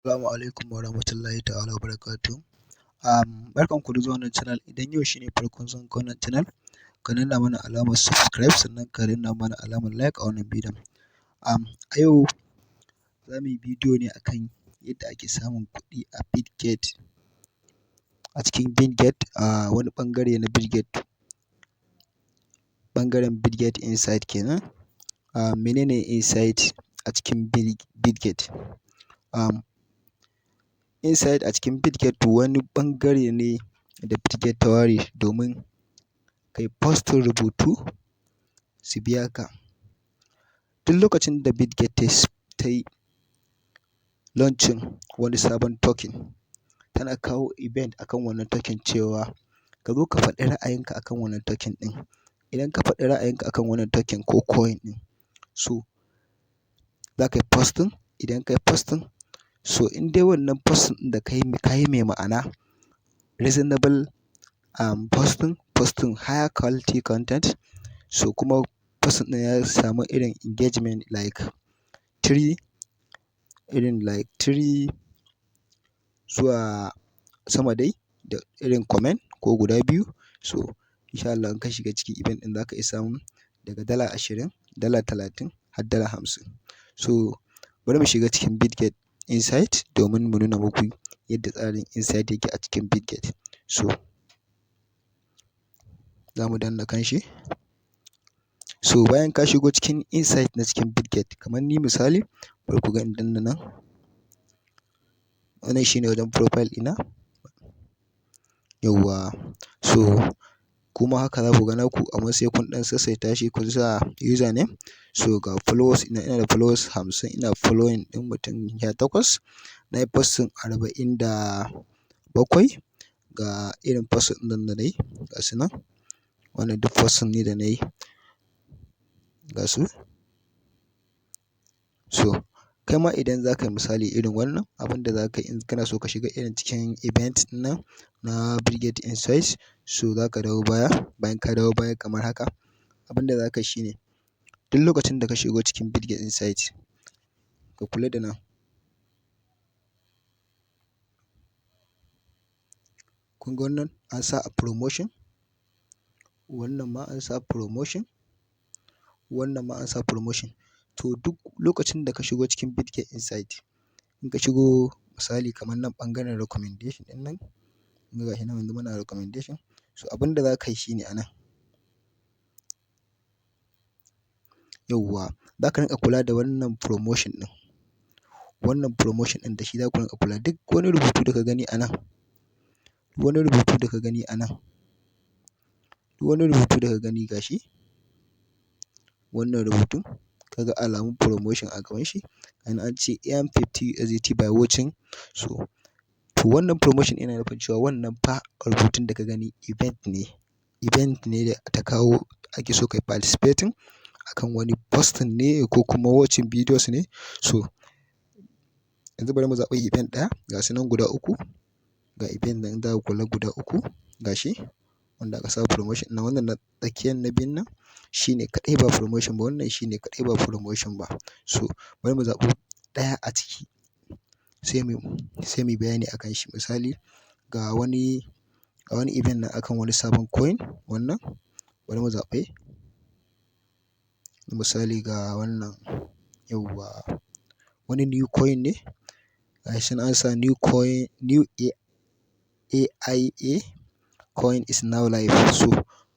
Assalamu alaikum warahmatullahi ta'ala wabarakatuhu. Barkanku da zuwa wannan channel. Idan yau shine farkon zuwanka wannan channel, ka danna mana alamar subscribe, sannan ka danna mana alamar like a wannan bidiyon. A yau za mu yi bidiyo ne akan yadda ake samun kuɗi a Bitget, a cikin Bitget, a wani ɓangare na Bitget, ɓangaren Bitget Insight kenan. Mene ne Insight a cikin Bitget? Insight a cikin Bitget wani ɓangare ne da Bitget ta ware domin kai posting rubutu su biya ka. Duk lokacin da Bitget ta yi launching wani sabon token, tana kawo event akan wannan token cewa ka zo ka faɗi ra'ayinka akan wannan token ɗin. Idan ka faɗi ra'ayinka akan wannan token ko coin ɗin, so za ka yi posting. Idan ka yi posting, so in dai wannan posting ɗin da ka yi mai ma'ana, reasonable posting, higher quality content, so kuma posting ɗin ya samu irin engagement like three, irin like three zuwa sama dai, da irin comment ko guda biyu, so insha Allah in ka shiga cikin event ɗin, za ka iya samun daga $20, $30 har $50. So bari mu shiga cikin Bitget Insight domin mu nuna muku yadda tsarin Insight yake a cikin Bitget. So za mu danna kan shi. So bayan ka shigo cikin Insight na cikin Bitget, kamar ni misali, bari ku ga in danna nan. Wannan shine wajen profile ɗina. Yauwa. So kuma haka za ku ga naku, amma sai kun ɗan sassaita shi, kun sa username. So ga followers ina, ina da followers 50, ina following ɗin mutum 18. Na yi posting 47. Ga irin posting ɗin da na yi, ga su nan. Wannan duk posting ne da na yi. Ga su. So kai ma idan za ka yi misali irin wannan, abin da za ka yi in kana so ka shiga irin cikin event nan na Bitget Insight, so za ka dawo baya. Bayan ka dawo baya kamar haka, abin da za ka yi shine, duk lokacin da ka shigo cikin Bitget Insight, ka kula da nan. Kun ga wannan an sa a promotion, wannan ma an sa promotion, wannan ma an sa promotion. To duk lokacin da ka shigo cikin Bitget Insight, in ka shigo misali kamar nan ɓangaren recommendation ɗin nan, kun ga gashi nan yanzu muna recommendation. So abin da za ka yi shine a nan. Yauwa, za ka rinƙa kula da wannan promotion ɗin. Wannan promotion ɗin, da shi za ku rinƙa kula. Duk wani rubutu da ka gani a nan, duk wani rubutu da ka gani a nan, duk wani rubutu da ka gani gashi, wannan rubutun ka ga alamun promotion a gaban shi, and an ce earn 50 USDT by watching. So to wannan promotion yana nufin cewa wannan fa rubutun da ka gani event ne. Event ne da ta kawo ake so ka yi participating akan wani posting ne ko kuma watching videos ne. So yanzu bari mu zaɓi event ɗaya, ga su nan guda uku. Ga event nan za ku kula guda uku, gashi wanda aka sa promotion na wannan na tsakiyar, na biyun nan shine kaɗai ba promotion ba, wannan shine kaɗai ba promotion ba. So bari mu zaɓi ɗaya a ciki sai mu bayani akan shi. Misali ga wani event nan akan wani sabon coin wannan, bari mu zaɓe. Misali ga wannan, yauwa, wani new coin ne. Gashi nan an sa new coin, new AIA coin is now live. So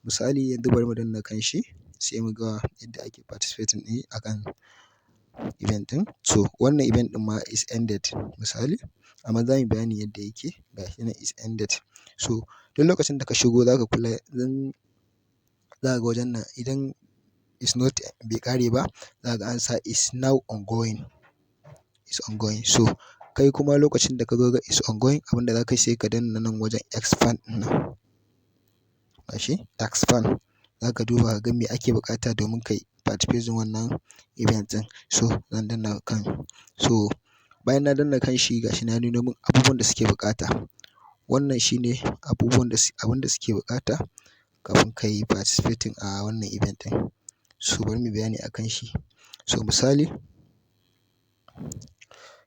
misali yanzu bari mu danna kan shi sai mu ga yadda ake participating ɗin akan event ɗin. So wannan event ɗin ma is ended misali, amma za mu yi bayani yadda yake. Gashi nan is ended. So duk lokacin da ka shigo, za ka kula idan za ka ga wajen nan, idan is not, bai ƙare ba, za ka ga an sa is now ongoing, is ongoing. So kai kuma lokacin da ka zo ga is ongoing, abin da za ka yi, sai ka danna nan wajen expand ɗin nan. Gashi expand, za ka duba ka ga me ake buƙata domin kai participate wannan event ɗin. So zan danna kan. So bayan na danna kan shi, gashi na nuno min abubuwan da suke buƙata. Wannan shine abubuwan da abin da suke buƙata kafin ka yi participating a wannan event ɗin. So bari mu yi bayani akan shi. So misali,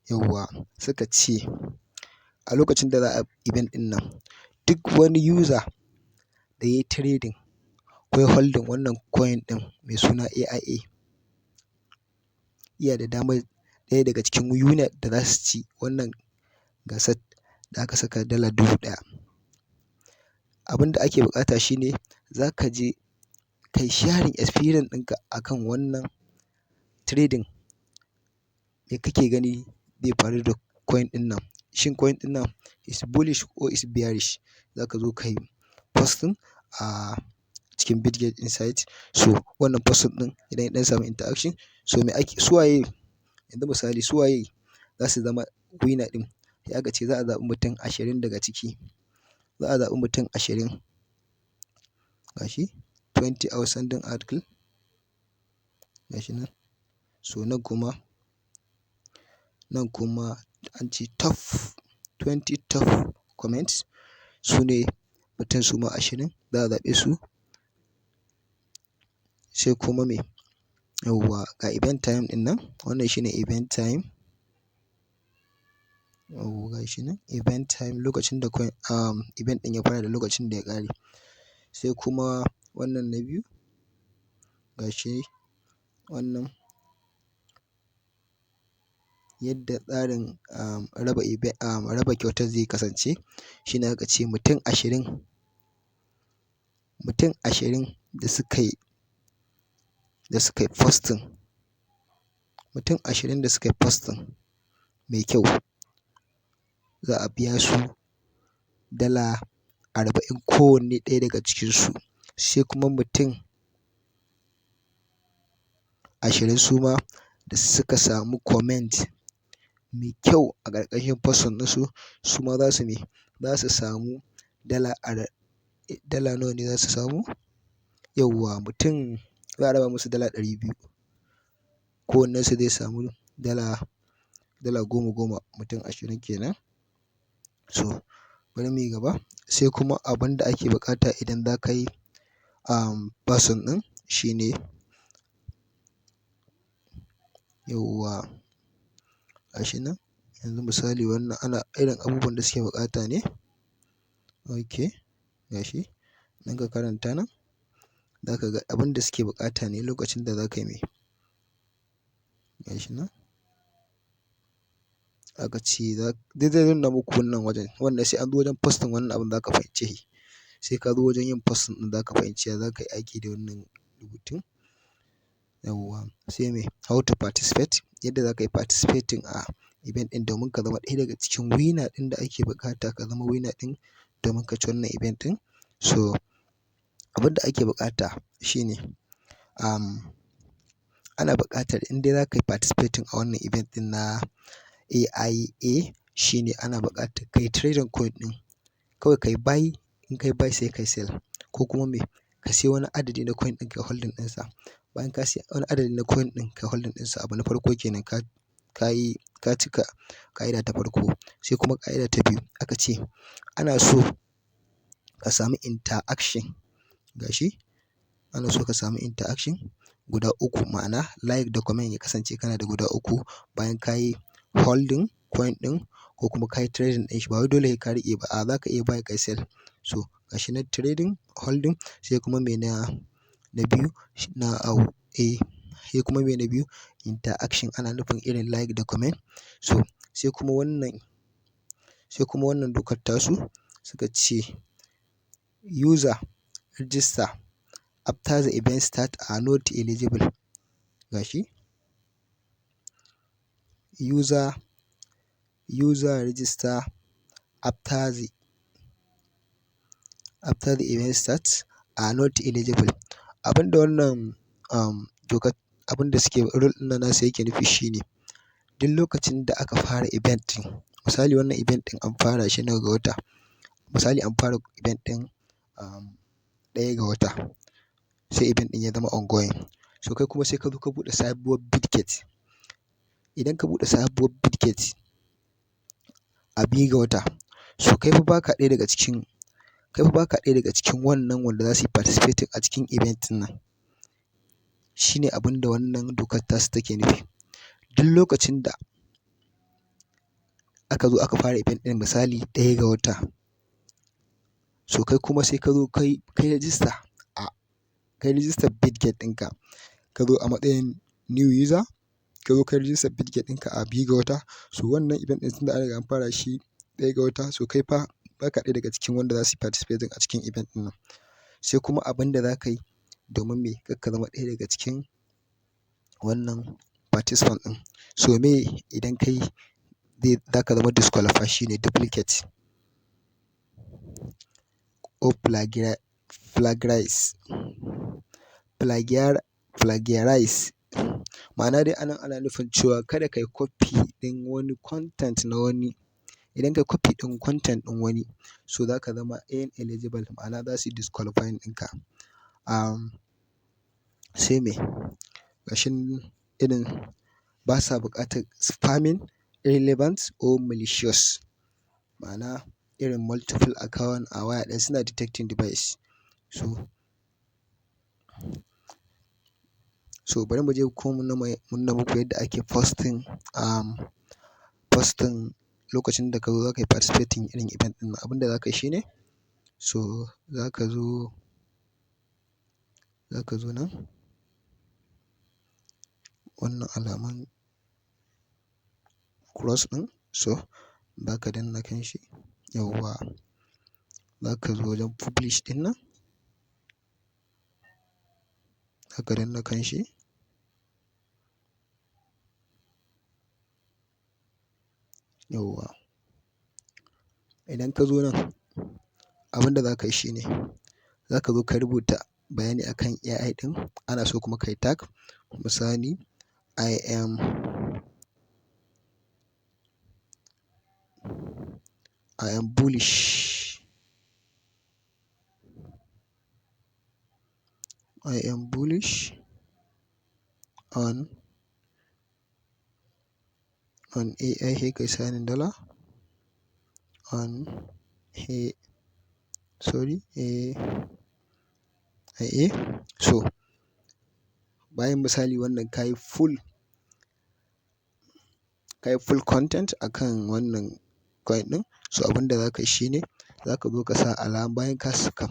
Yauwa, suka ce a lokacin da za a event ɗin nan, duk wani user da yayi trading ko holding wannan coin ɗin mai suna AIA, iya da damar ɗaya daga cikin unit da za su ci wannan gasar da aka saka $1,000. Abin da ake buƙata shine za ka je kai sharing experience ɗinka akan wannan trading. Me kake gani zai faru da coin ɗin nan? Shin coin ɗin nan is bullish or is bearish? Za ka zo ka yi posting a cikin Bitget Insight. So wannan posting ɗin idan ya ɗan samu interaction, so me ake, su waye yanzu misali, su waye za su zama winner ɗin? Sai aka ce za a zaɓi mutum 20 daga ciki. Za a zaɓi mutum 20. Gashi 20 outstanding article. Gashi nan. So nan kuma an ce top 20 top comments, su ne mutum suma 20 za a zaɓe su. Sai kuma me? Yauwa, ga event time ɗin nan. Wannan shine event time. Yauwa, gashi nan event time, lokacin da coin, event ɗin ya fara da lokacin da ya ƙare. Sai kuma wannan na biyu, gashi wannan yadda tsarin raba event, raba kyautar zai kasance shine aka ce mutum 20, mutum 20 da suka yi posting, mutum 20 da suka yi posting mai kyau, za a biya su $40 kowanne ɗaya daga cikinsu. Sai kuma mutum 20 suma da suka samu comment mai kyau a ƙarƙashin posting ɗinsu, su ma za su me? Za su samu dala nawa ne za su samu? Yauwa, mutum za a raba musu $200. Kowannensu zai samu dala goma goma, mutum 20 kenan. So bari muyi gaba. Sai kuma abin da ake buƙata idan za ka yi posting ɗin shine, yauwa, gashi nan. Yanzu misali wannan ana irin abubuwan da suke buƙata ne. Okay, gashi nan ka karanta nan, za ka ga abin da suke buƙata ne lokacin da za ka yi mai. Gashi nan. Aka ce za, dai zai nuna muku wannan wajen. Wannan sai an zo wajen posting wannan abin za ka fahimce shi. Sai ka zo wajen yin posting ɗin za ka fahimci ya za ka yi aiki da wannan rubutun. Yauwa, sai me? How to participate. Yadda za ka yi participating a event ɗin domin ka zama ɗaya daga cikin winner ɗin da ake buƙata ka zama winner ɗin domin ka ci wannan event ɗin. So abin da ake buƙata shine ana buƙatar in dai za ka yi participating a wannan event ɗin na AIA, shine ana buƙatar ka yi trading coin ɗin. Kawai ka yi buy, in ka yi buy sai ka yi sell, ko kuma me, ka sayi wani adadi na coin ɗin ka holding ɗinsa. Bayan ka sayi wani adadi na coin ɗin ka holding ɗinsa, abu na farko kenan, ka yi, ka cika ƙa'ida ta farko. Sai kuma ƙa'ida ta biyu, aka ce ana so ka sami interaction. Gashi ana so ka sami interaction guda uku, ma'ana like da comment, ya kasance kana da guda uku bayan ka yi holding coin ɗin ko kuma ka yi trading ɗin shi. Ba wai dole sai ka riƙe ba, a za ka iya buy ka sell. So gashi na trading, holding, sai kuma me na biyu na au eh sai kuma me na biyu, interaction, ana nufin irin like da comment. So sai kuma wannan dokar tasu, suka ce user register after the event start are not eligible. Gashi user register after the event starts are not eligible. Abin da wannan dokar, abin da suke rule ɗin nan nasu yake nufi shine duk lokacin da aka fara event ɗin, misali wannan event ɗin an fara shi nawa ga wata? Misali an fara event ɗin 1 ga wata, sai event ɗin ya zama ongoing. So kai kuma sai ka zo ka buɗe sabuwar Bitget. Idan ka buɗe sabuwar Bitget a 2 ga wata, so kai fa baka ɗaya daga cikin wannan wanda za su yi participating a cikin event ɗin nan. Shine abin da wannan dokar tasu take nufi. Duk lokacin da Aka zo aka fara event ɗin, misali 1 ga wata. So kai kuma sai ka zo kai register kai register Bitget ɗinka. Ka zo a matsayin new user, ka zo kai register Bitget ɗinka a 2 ga wata. So wannan event ɗin tunda an riga an fara shi 1 ga wata, so kai fa baka ɗaya daga cikin wanda za su yi participating a cikin event ɗin nan. Sai kuma abin da za ka yi domin me kar ka zama ɗaya daga cikin wannan participant ɗin. So me idan ka yi zai za ka zama disqualified shine duplicate or plagiarize. Plagiarize. Ma'ana dai anan ana nufin cewa kada ka yi copy ɗin wani content na wani. Idan ka yi copy ɗin content ɗin wani, so za ka zama ineligible, ma'ana za su yi disqualifying ɗinka. Sai me? Gashin irin basa buƙatar spamming, irrelevant or malicious. Ma'ana irin multiple account a waya ɗaya suna detecting device. So bari mu je ko mu nuna muku yadda ake posting lokacin da ka zo za ka yi participating irin event ɗin nan. Abin da za ka yi shine, so za ka zo nan wannan alaman cross ɗin, so za ka danna kan shi. Yauwa, za ka zo wajen publish ɗin nan. Za ka danna kan shi. Yauwa. Idan ka zo nan, abin da za ka yi shine za ka zo ka rubuta bayani akan AI ɗin. Ana so kuma ka yi tag. Misali, I am bullish. I am bullish on AI, sai kai signing dollar on A, sorry, A, A. So bayan misali wannan ka yi full content akan wannan coin ɗin. So abin da za ka yi shine za ka zo ka sa alama bayan ka saka,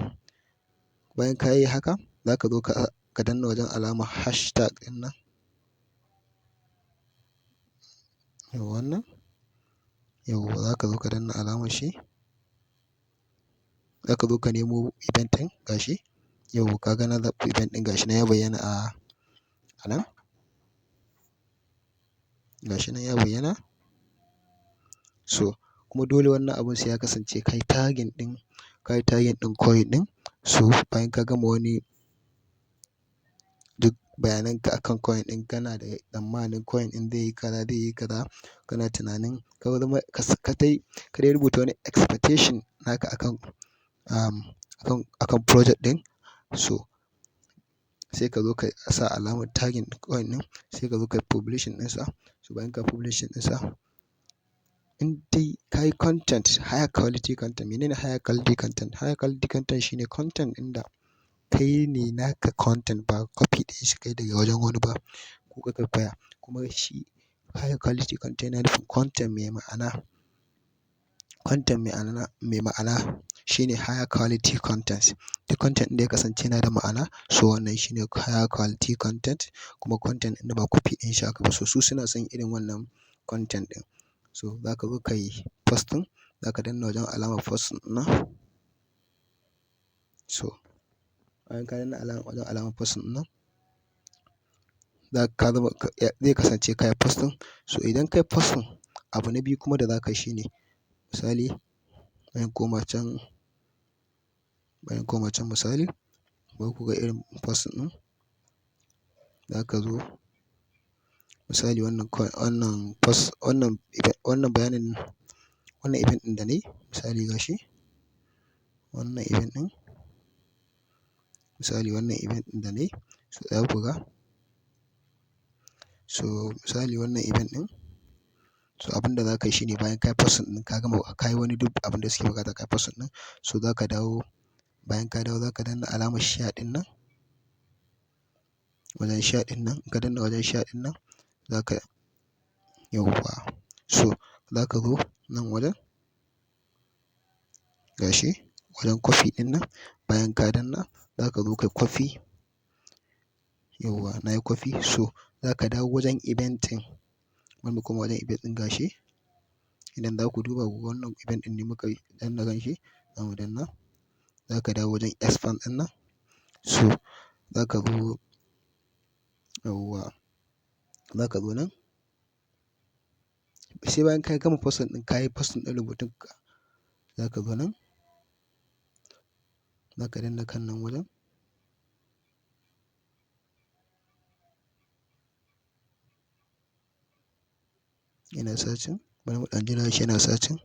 bayan ka yi haka, za ka zo ka danna wajen alamar hashtag ɗin nan. Yauwa wannan. Yauwa, za ka zo ka danna alamar shi. Za ka zo ka nemo event ɗin gashi. Yauwa, ka ga na zaɓi event ɗin, gashi nan ya bayyana a nan. Gashi nan ya bayyana. So kuma dole wannan abun sai ya kasance ka yi tagging ɗin coin ɗin. So bayan ka gama wani duk bayanan ka akan coin ɗin, kana da tsammanin coin ɗin zai yi kaza, zai yi kaza. Kana tunanin ka zama ka dai rubuta wani expectation naka akan project ɗin. So sai ka zo ka sa alamar tagging coin ɗin, sai ka zo ka yi publishing ɗinsa. So bayan ka publishing ɗinsa, in dai ka yi content, higher quality content. Menene higher quality content? Higher quality content shine content ɗin da kai ne naka content, ba copy ɗin shi kai daga wajen wani ba ko ka kwaikwaya. Kuma shi higher quality content yana nufin content mai ma'ana. Content mai ma'ana shine higher quality content. Duk content ɗin da ya kasance yana da ma'ana, so wannan shine higher quality content, kuma content ɗin da ba copy ɗin shi aka ba. So su suna son irin wannan content ɗin. So za ka zo ka yi posting, za ka danna wajen alamar post nan. So bayan ka danna wajen alamar posting nan, za ka zama zai kasance ka yi posting. So idan ka yi posting, abu na biyu kuma da za ka yi shine, misali, bayan koma can misali, bari ku ga irin posting ɗin. Za ka zo misali wannan coin, wannan post, wannan event, wannan bayanin, wannan event ɗin da nayi, misali gashi. Wannan event ɗin, misali wannan event ɗin da nayi, so za ku ga. So misali wannan event ɗin, so abin da za ka yi shine bayan ka yi posting ɗin, ka gama ka yi wani duk abin da suke buƙata, ka yi posting ɗin. So za ka dawo, bayan ka dawo za ka danna alamar share ɗin nan. Wajen share ɗin nan, in ka danna wajen share ɗin nan, za ka yauwa. So za ka zo Nan wajen. Gashi wajen copy ɗin nan. Bayan ka danna, za ka zo kai copy. Yauwa, nayi copy. So za ka dawo wajen event ɗin. Bari mu koma wajen event ɗin, gashi. Idan za ku duba kuga, wannan event ɗin ne muka yi danna kan shi, za mu danna. Za ka dawo wajen expand ɗin nan. So za ka zo, yauwa, za ka zo nan. Sai bayan ka gama posting ɗin, ka yi posting ɗin rubutun ka, za ka zo nan. Za ka danna kan nan wajen. Yana searching. Bari mu ɗan jira shi yana searching.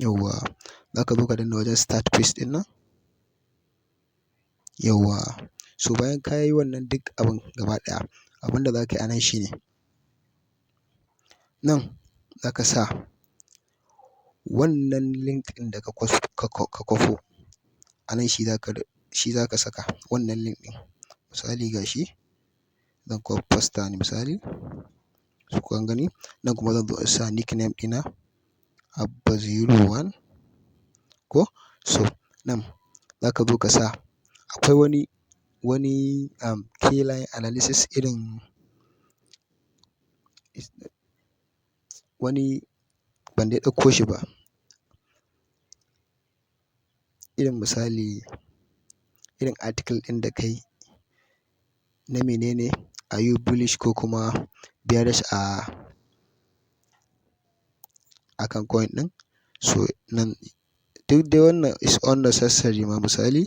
Yauwa, za ka zo ka danna wajen start quiz ɗin nan. Yauwa. So bayan ka yi wannan duk abun gaba ɗaya, abin da za ka yi a nan shine, nan za ka sa wannan link ɗin da ka kwafo. A nan shi za ka saka wannan link ɗin. Misali, gashi zan kwafi poster ne misali. So kun gani, nan kuma zan zo in sa nickname ɗina, Abba01 ko. So nan za ka zo ka sa akwai wani keyline analysis, irin wani ban dai ɗauko shi ba. Irin misali, irin article ɗin da kai na menene, are you bullish ko kuma bearish a akan coin ɗin. So nan duk dai wannan is unnecessary ma misali.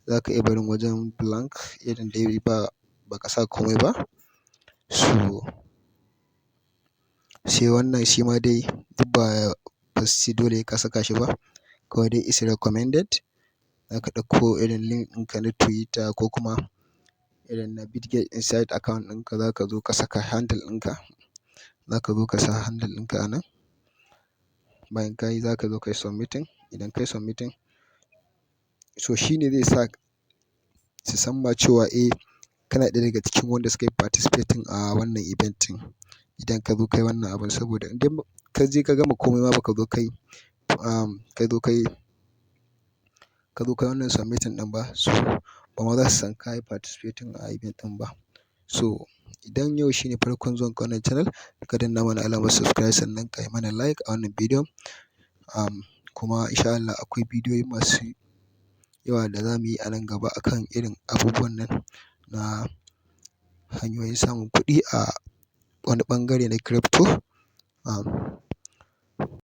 Za ka iya barin wajen blank, irin dai ba ka sa komai ba. So sai wannan shi ma dai duk ba sai dole ka saka shi ba. Kawai dai is recommended. Za ka ɗauko irin link ɗinka na Twitter ko kuma irin na Bitget Inside account ɗinka, za ka zo ka saka handle ɗinka. Za ka zo ka sa handle ɗinka a nan. Bayan ka yi, za ka zo ka yi submitting. Idan ka yi submitting, so shi ne zai sa su san ma cewa eh, kana ɗaya daga cikin wanda suka yi participating a wannan event ɗin. Idan ka zo ka yi wannan abun, saboda idan ka je ka gama komai ma, baka zo kai ka zo kai ka zo kai wannan submitting ɗin ba, so ba ma za su san ka yi participating a event ɗin ba. So idan yau shine farkon zuwan ka wannan channel, ka danna mana alamar subscribe, sannan ka yi mana like a wannan bidiyon. Kuma in sha Allah akwai bidiyoyi masu yawa da za mu yi a nan gaba akan irin abubuwan nan na hanyoyin samun kuɗi a wani ɓangare na crypto. Um,